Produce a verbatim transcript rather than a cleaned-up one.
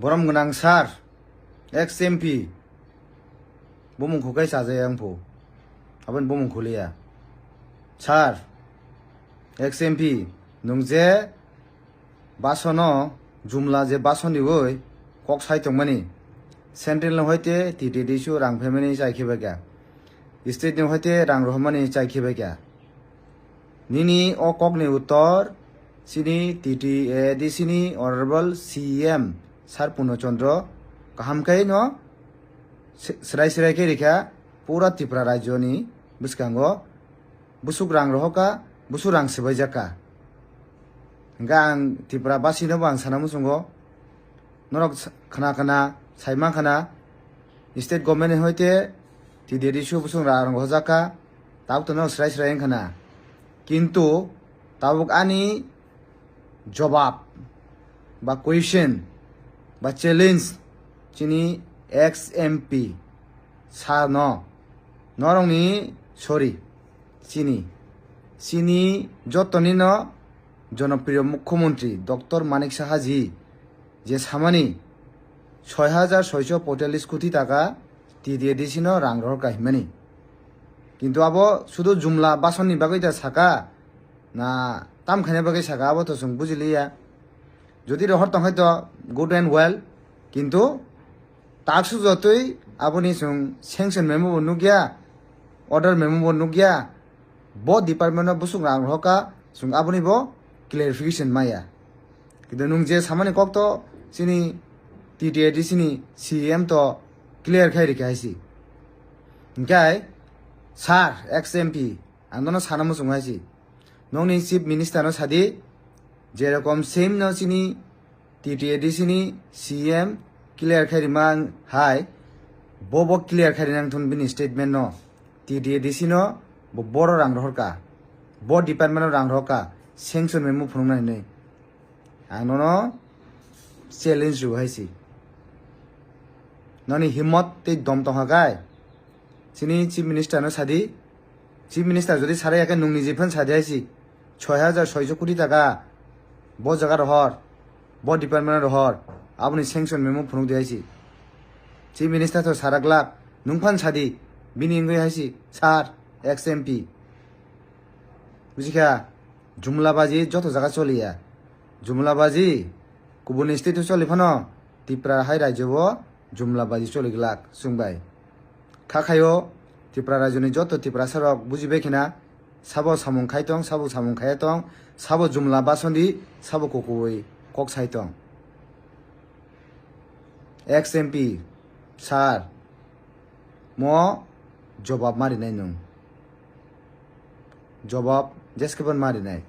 Borom gwnang sir, ex M P, bumung khukai chajaya wngphu, aboni bumung khuliya. Sir, ex M P, nwng je basono jumla je bason riwi kok sai tongmani, central no hoite T T A D C o rang phaimani chai khe baikha, state ni hoite rang rohormani chai khe baikha. Nini o kokni uttor chini T T A D C ni Honorable C M Sir Purno Chandra kaham khe no se-, srai srai khe rikha, pura Tripura rajyo ni bwskango busuk rang rohorkha, busuk rang swbaijakha. Hingkhe ang Tripura basi no bo ang sana muchungo, norok sa-, khna khna sai mankha na, state government ni hoite T T A D C o busuk rang rohorjakha, tabuk to norok srai srai wngkha na. Kintu tabuk ani jobab ba question ba challenge chini ex M P sir no, norokni, sorry, chini, chini jotoni no jonopriyo mukhyamantri Doctor Manik Saha ji je samani soi hajar soiso poitallis koti taka T T A D C no rang rohorkha hinmani. Kintu abo sudu jumla basonni bagwi da saka na tam khaina bagwi saka, abo to chwng bujiliya. Jodi rohor tongkhai to good and well, kintu taksu jotwi aboni chwng sanction memo bo nukya, order memo bo nukya, bo department o busuk rang rohorkha, chwng aboni bo clarification maya. Kintu nwng je samani kok to chini T T A D C ni C M to clear khai rikha haisi. Hingkhe sir, ex M P, ang nono sana muchungo haisi. Nokni chief minister no sadi, jerokom same no chini T T A D C ni C M clear khai rima hai, bo bo clear khai rina thun bini statement no, T T A D C no bo boro rang rohorkha, bo department no rang rohorkha, sanction memo phunukna hinwi. Ang nono challenge rw hai si. Noni himmot tei dom tongkha kai? Chini chief minister no sadi. Chief minister jodi sarai ya khe nwng niji phan sadi hai si. Soi hajar soiso koti taka bo jaga rohor, bo department rohor, aboni sanction memo phunuk di hai si. Chief minister to sarak lak, nwng phan sadi, bini wngwi hai si, sir, ex M P. Bujikha, jumla baji joto jaga choliya. Jumla baji kubuni state o choli phano Tripura hai rajyo o jumla baji choli glak chwng bai. Kha khaio Tripura rajyoni joto Tiprasa rok bujibai khina sabo samung khai tong, sabo samung khaiya tong, sabo jumla basoni, sabo kukuwi kok sai tong. Ex M P sir, mo jobab ma rinai nwng. Jobab jeskhe ban ma rinai.